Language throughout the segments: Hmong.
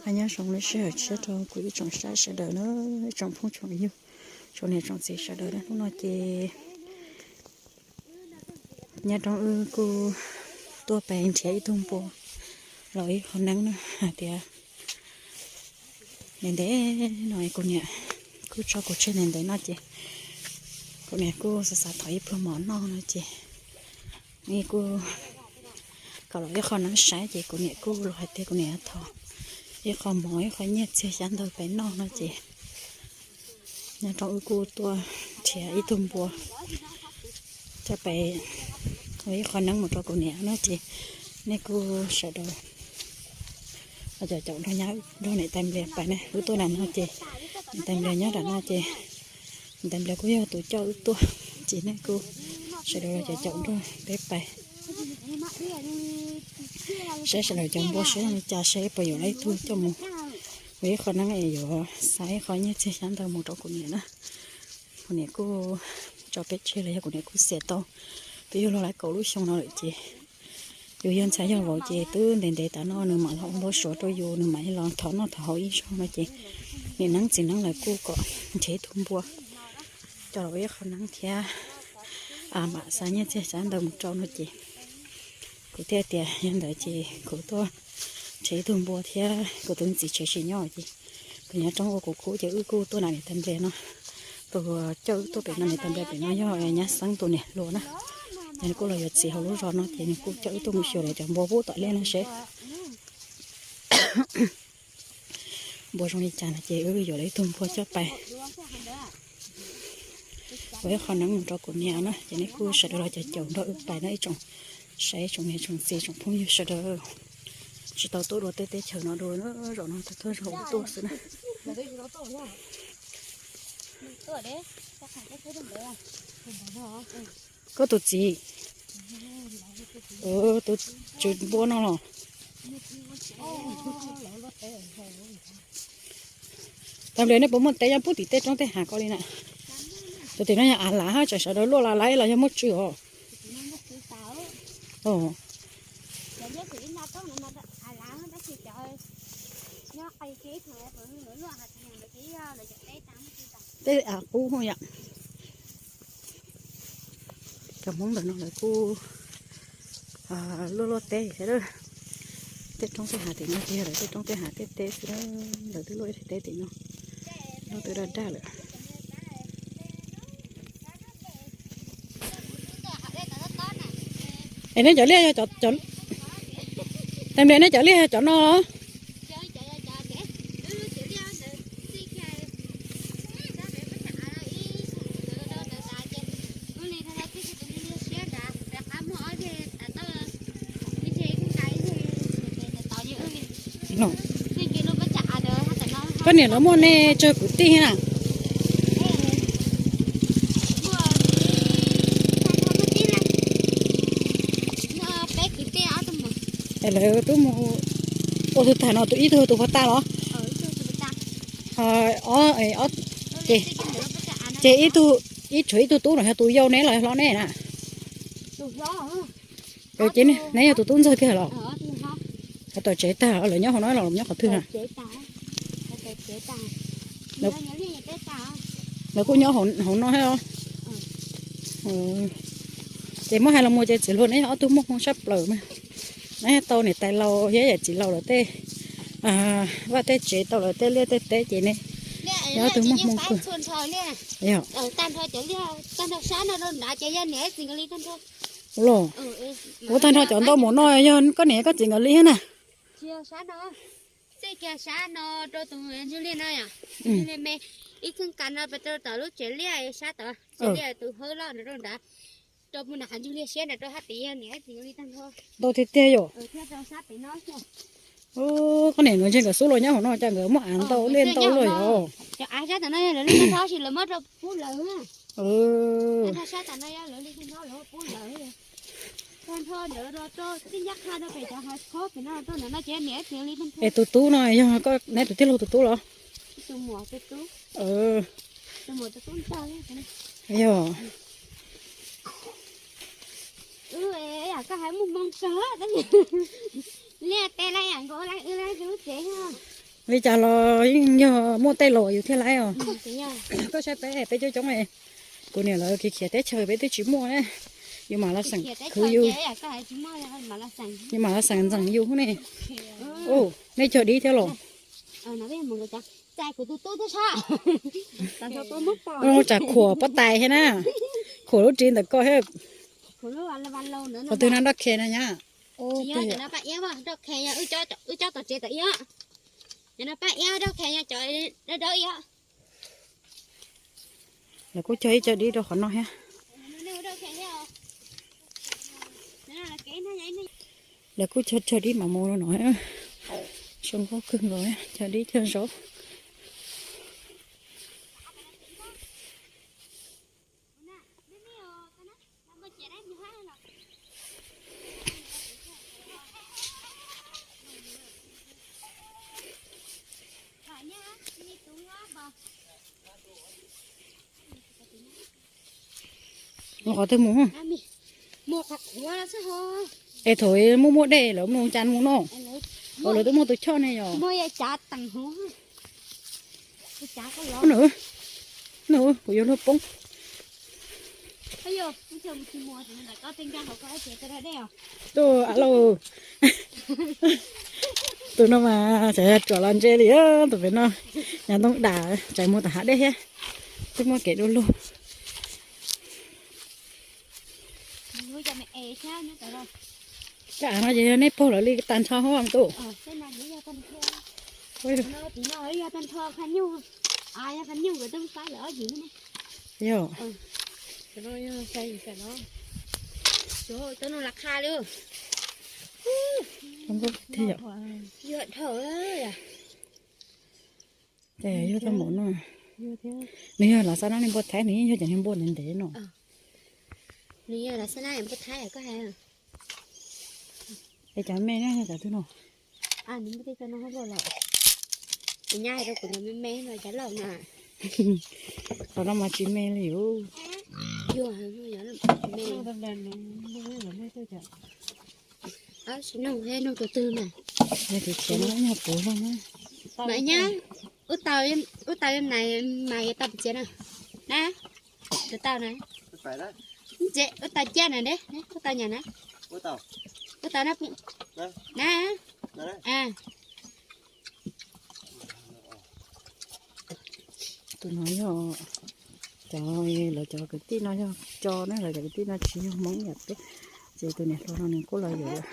Nyob zoo lub sij hawm tshiab rau kuv ib tsoom saib sawv daws na, ib tsoom phooj tsoom ywg, tsoom niam tsoom txiv sawv daws na. Hnub no ces nyob rau wb kuj tuaj pem nrhiav ib tug npua los ib qho neeb na, hais tias ntev ntev no kuv niam kuj tso kuv tseg ntev ntev no ces kuv niam kuj xav xav thov ib pluag mov noj no ces kuj kom los ib qho neeb saib ces kuv niam kuj los hais tias kuv niam thov ib qho mov ib qho nyiaj txiag xyab ntawv pem noj no ces nyob rau wb kuj tuaj nrhiav ib tug npua coj pem ua ib qho neeb mus rau kuv niam no ces nej kuj sawv daws los caum caum nrog nyab nrog niam tais nplias pais ne. Wb tuaj nram no ces niam tais nplias nyob nram no ces niam tais nplias kuj yog tus coj wb tuaj ces nej kuj sawv daws los caum caum nrog peb pais saib sawv daws cov npua seb zoo li cas, seb puas yuav lawv ib tug coj mus ua ib qho neeb es yuav xa ib qho nyiaj txiag xyab ntawv mus rau kuv niam na. Kuv niam kuj tso peb tseg los yog kuv niam kuj xiam tau twb yuav luag lawm kaum lub xyoo no lawm ces yus yog ntxhais yog vauv ces twb ntev ntev tas no nws mam los ua npau suav rau yus, nws mam los thov noj thov haus ib zaug no ces niam neeb txiv neeb lawv kuj kom nrhiav ib tug npua coj los ua ib qho neeb thiab mam xa nyiaj txiag xyab ntawv mus rau no ces kuv thiaj tias yog ntawd ces kuv tuaj nrhiav ib tug npua thiab kuv tus txiv tsev tsis nyob ces kuv nyob roob ua kuv khub ces wb kuj tuaj nram niam tais nplias no. Tus coj wb tuaj pem no niam tais nplias pem no yog nyab xeeb tus niam hluas na. Ces nws kuj los yuav txiv hauv lub zos no ces nws kuj coj wb tuaj mus xyuas lawv cov npua pub tom liaj no seb npua zoo li cas no ces wb yuav lawv ib tug npua coj pais ua ib qho neeb mus rau kuv niam na. Ces nej kuj sawv daws los caum caum nrog wb pais no ib tsoom saib tsoom niam tsoom txiv tsoom phooj ywg sawv daws. Tsis tau tuaj dua tej teb chaws no dua na, zaum no tuaj zaum tuaj xwb na. Koj tus txiv, tus tswv npua no los? Tag nplia nej puas muaj teb nyob pub tim tej roob tej hav ko li na? Tus tim no yog av lav hab tseem sawv daws luaj la laib los yog muaj tswv os. Tej av qub yom. Cov Hmoob ntawm no lawv kuj luaj luaj teb thiab. Tej roob tej hav tim no ces yog lawv tej roob tej hav tej teb xwb, lawv twb luaj ib daim teb tim no, luaj twb daj daj lawm. Es neb cov liaj yog, tag nplia neb cov liaj yog cov no los? Koj niam lawv muaj nej tsawg kwv tij na? Es lawv twb mus ua tug tag no, tus ib tug tus puag ta los? Ces, ces ib tug, ib tshuav ib tug tub no yog tus yau neb los hlob neb na? Ces neb yog tus tub ntxawg kiag los? Hov tom tsev tag, lawv nyob hauv no los nyob qhov twg na? Lawv kuj nyob hauv no thiab os. Ces muab hais los mus ces txiv hluas neb yog ob tug muaj hmoo sab plaws mas. Neb tau niam tais laus thiab yawm txiv laus lawv tej vaj tej tsev, tau lawv tej liaj tej teb ces neb yog ob tug muaj hmoo kawg. Los, ua tag nrho cov ntau mus no yog koj niam koj txiv nkawd li thiab na? Ntau tiag tiag yom. Koj niam nkawd ntshe nkawd xub los nyob hauv no cas nkawd muaj av ntau liaj ntau luaj yom. Es tus tub no yog koj neb tus tij laug tus tub los? Yog. Liaj teb la yam nkaus, lub tsev, Li cas los yeej yog muaj tej los yus thiaj laib os. Koj saib peb, peb coob coob, kuv niam lawv khiav khiav teb chaws peb twb tsis muaj na. Yus mam los xeem khwv yus, yus mam los xeem ntxeem yus ne. Nej cog dib thiab los? Tsam khuam pob tais thiab na, khuam lub ris ntawm ko thiab. Qhov twg no doj khe na nyab? Lawv kuj cog ib co dib rau qhov no thiab. Lawv kuj cog cog dib mam mus no no. Zoo nkauj kawg nkaus, cog dib cog zaub. Mus qhov twg mus? Es thaum muaj muaj dej lawv mus cas mus no? Ua lawv twb muaj tus choj ne yom. Kuv yuav luag poob. Tus a lauj, tus no mas tseem ruam los ntse li, tus pem no, nyav ntoo dam tseem mus tom hav dej thiab, twb muaj kev du lug. Cov av no ces yog nej pog lawv li tag nrho hov tus. Yog. Ces yog tau npaum no. Nws yog los xab nab li npua thaib, nws yeej yog cov niag npua ntev ntev no. Es cov me no yog cov twg no? Qhov no mas tsis me li. Yog tus twg mas. Yog tus khiav no yog puv zog na. Mas nyab, ub tau, ub tau mas yuav tau pes tsawg na? Na, tus tau na. Ub tau ciaj na, ub tau nyam na. Ub tau na. Na. Tus no yog cov, lawv cov kwv tij no yog co na, lawv cov kwv tij no tsis yog Hmoob yam peb. Ces tus niam hluas no nws kuj los yuav lawm.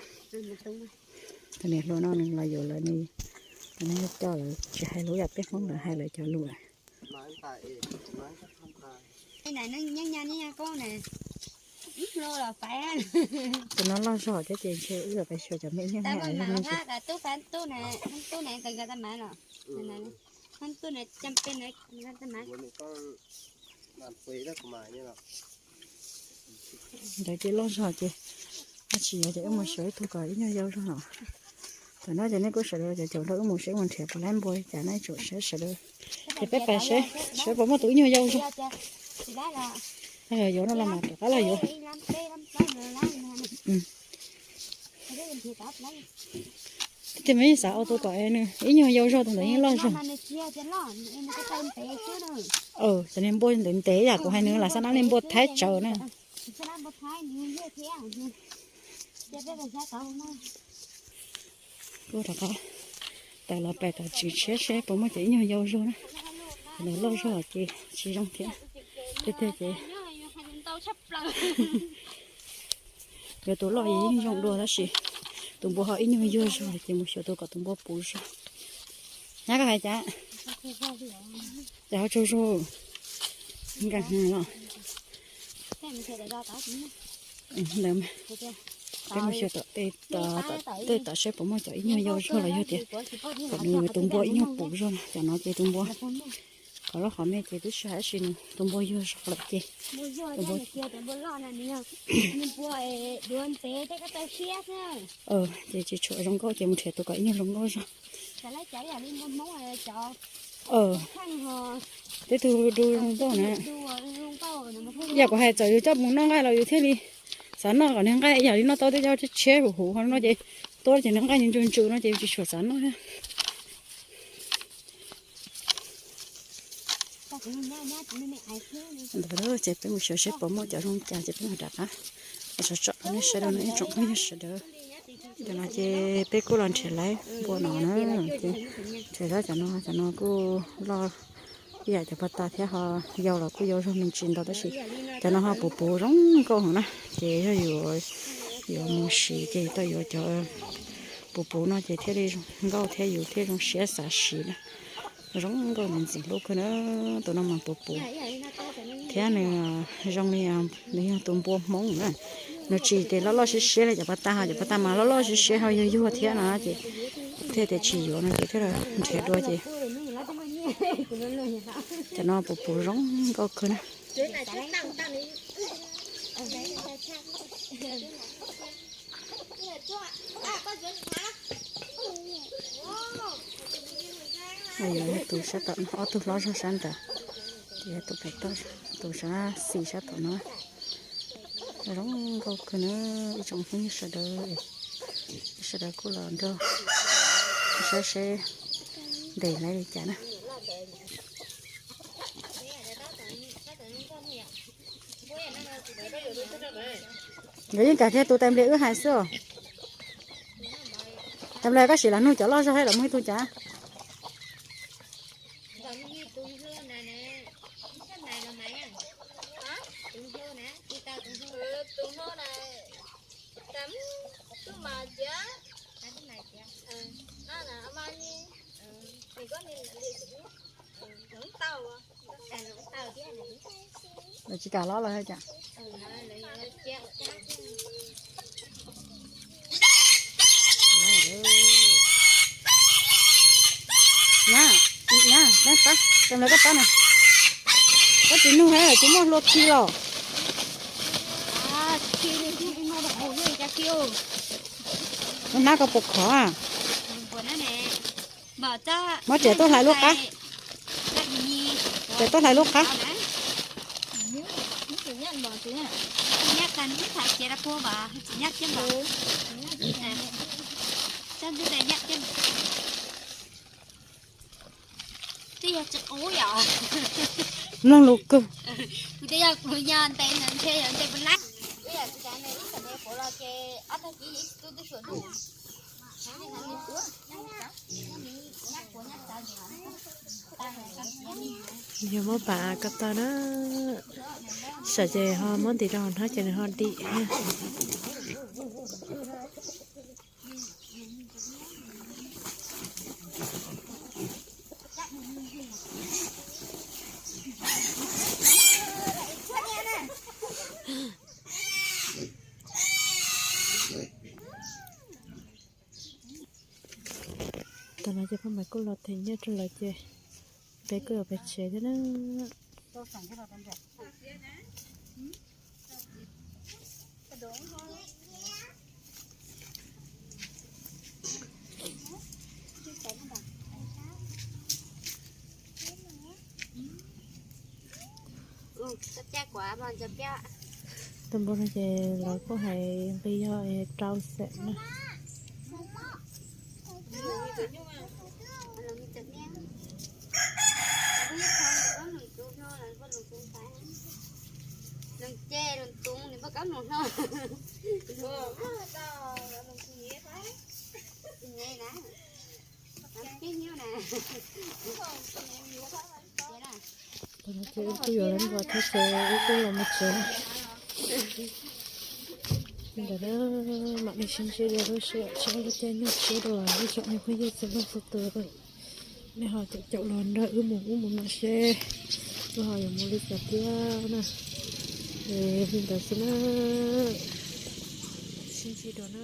Tus niam hluas no nws los yuav lawm, nws yog co lawm, tsis hais lus yam peb Hmoob lawv hais lawv cov lus. Tus no loj zog thiab ces ntshe wb yuav pais xyuas cov me nyuag. Ntawd ces loj zog ces, tsis yog ces wb mus xyuas ib tug kom ib nyuag yau zog no. Thaum no ces nej kuj sawv daws caum caum nrog wb mus seb wb mus nrhiav puas laib npua li cas na, tsuas sawv daws. Ces peb pais seb, seb puas muaj tus ib nyuag yau zog. Yog yuav no los mas rov qab los yuav. Tiag mas yeej xav ua tus kom nws ib nyuag yau zog, tus ntawd yeej loj zog. Cov niag npua ntev ntev yam kuv hais nws lam xab nab li npua thaib tsawv na. Kuj rov qab tawm los pais tom tsev tshiab seb puas muaj cov ib nyuag yau zog na. Cov loj zog ces tsis zoo thiab. Tiag tiag ces yuav tus loj yeej zoo dua tab sis tus npua ho ib nyuag yuag zog ces mus xyuas tus kom tus npua puv zog. Nyab koj hais cas? Ces ho tsaug zog. Nkag los. Peb mus xyuas tom tej tom seb puas muaj cov ib nyuag yau zog los yog tias kom nws tus npua ib nyuag puv zog no. Cov no ces tus npua qhov loj qhov me ces twb tsis hais tab sis nws tus npua yuag zog lawm ces ces tsis tshua zoo nkauj ces mus nrhiav tus kom ib nyuag zoo nkauj zog. Tej tug du zoo nkauj na. Yam kuv hais txawm yus coj mus noj nqaij los yus thiaj li xav noj kom niag nqaij ib yam li noj tau tej cov tshiab huv huv no ces tuaj ces niag nqaij ntsws ntsws no ces yus tsis tshua xav noj thiab. Ntawd ces peb mus xyuas seb puas muaj cov zoo cas ces peb mam rov qab tsom tsom rau nej saib dua no ib tsoom phooj ywg sawv daws. Cov no ces peb kuj los nrhiav lawv npua no na, ces nrhiav zab cov no, cov no kuj loj ib yam cov pas tas thiab ho yau los kuj yau zog me ntsis ntau tab sis cov no ho puv puv zoo nkauj heev na, ces yog yus yuav mus siv ces tau yuav cov puv puv no ces thiaj li zoo nkauj thiab yus thiaj zoo siab xav siv na. Zoo nkauj ntxim hlub kawg na, tus no mas puv puv thiab nws zoo li nws yog tus npua Hmoob na. Nws tsis ces loj loj siab siab li cov pas tas, ho cov pas tas mas loj loj siab siab ho yuag yuag thiab no ces thiaj tias tsis yuav no ces thiaj li nrhiav dua ces cov no puv puv zoo nkauj kawg na. Tus sab tom no, ob tug hlob zog sab nrad, ces tus pem toj, tus sab xis sab tom no. Zoo nkauj kawg na, ib tsoom phooj ywg sawv daws, sawv daws kuj los nrog saib seb ntes lawv li cas na. Nkawd yeej kav kiag tus tais nplias wb hais xwb. Tais nplias koj sim los nug cov loj zog thiab los muaj ib tug cas. Lawv tsis kam los lawm cas. Nyab, nyab, pab, tais nplias koj pab na. Koj tsis nug thiab tsis muaj hlua khi los. Lub hnab koj puas khov? Muab riam tuaj hlais lub qab. Riam tuaj hlais lub qab. Mloog lus kawg. Yog muab pam ko taw na, saib ces ho muab ntim rau hauv hnab ces nws ho dim. Tam no ces poj niam kuj los them nyiaj rau lawv ces peb kuj yuav pais tsev thiab na. Tus npua no ces lawv kuj hais nqi yog rau xees na. Ces wb kuj yuav lawv npua thiab ces wb kuj los mus tsev. Ntawm no mam li sib ntsib dua lub sij hawm tshiab lub caij nyoog tshiab dua ib tsoom niam phooj ywg txhua leej txhua tus. Nej ho caum caum los nrog wb mus ub mus no seb wb ho yuav mus li cas thiab na. Es li ntawd xwb na, sib ntsib dua na.